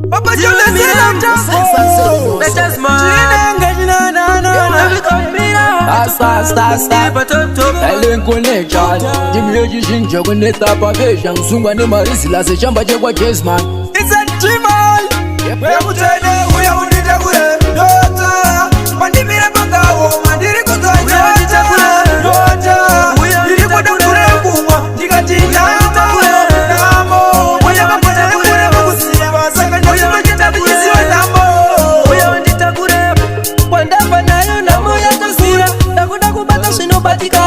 Papa Elenkonejani ndimuyechishinja kunetapapesha msungwa nemarizila sechamba chekwa Jazzman. It's a Jimal. Wewe uya unditakure ndota mandimire pakaoma ndiri kunzwa nyota nyota ndiri kuda mvura yekumwa ndikati namo namo uya kure kukuziva saka ndinochita ndichiziva namo. Uya unditakure kwandabva nayo nhamo yatozura, ndakuda kubata zvinobatika,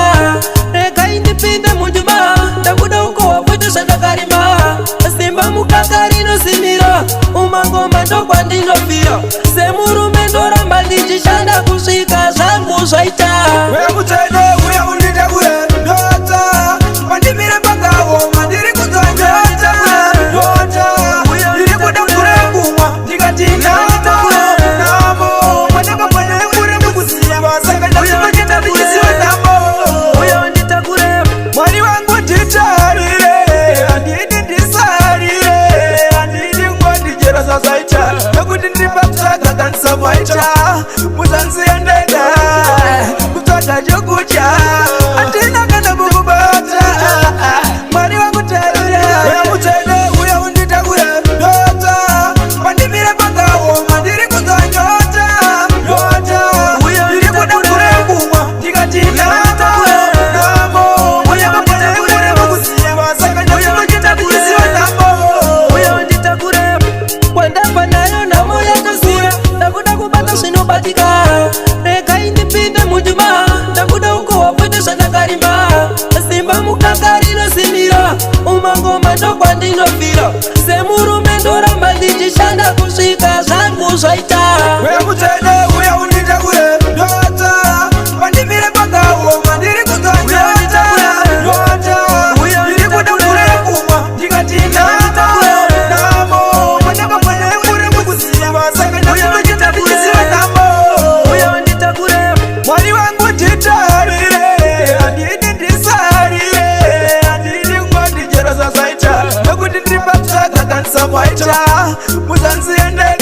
regai ndipinde mundima, ndakuda ukohwa futi zvandakarima. Simba mukaka rinosimira umangoma ndokwandinofira, semurume ndoramba ndichishanda kusvika zvangu zvaita. Uya mutsvene uya unditakure ndota mandimire pakaoma ndiri kunzwa nyota nyota ndiri kuda mvura yekumwa ndikati namo namo kwandakabva kure kukuziva saka ndinochita ndichiziva namo. Uya unditakure. Mwari wangu nditarire, handidi ndisarire, handidi ngondijera zvazaita nekuti ndiri patsvaga kanisamaita muzanziendega kutsvaga chokudya handina kana kukubata. Mwari wangu tarire. Uya mutsvene uya unditakure ndota pandimire pakaoma ndiri kunzwa nyota nyota ndiri kuda mvura yekumwa ndikati namo namo uya kure kukuziva saka ndinochita ndichiziva namo. Uya unditakure kwandabva nayo nhamo yatozura, ndakuda kubata zvinobatika, regai ndipinde mundima, ndakuda ukohwa futi zvandakarima. Simba mukaka rinosimira umangoma ndokwandinofira, semurume ndoramba ndichishanda kusvika zvangu zvaita. Uya mutsvene uya unditakure ndota pandimire pakaoma ndiri kunzwa nyota nyota ndiri kuda mvura yekumwa ndikati namo namo kwandakabva kure kukuziva saka ndinochita ndichiziva namo. Uya unditakure. Mwari wangu nditarire, handidi ndisarire, handidi ngondijera zvazaita nekuti ndiri patsvaga kanisamaita muzanziendega.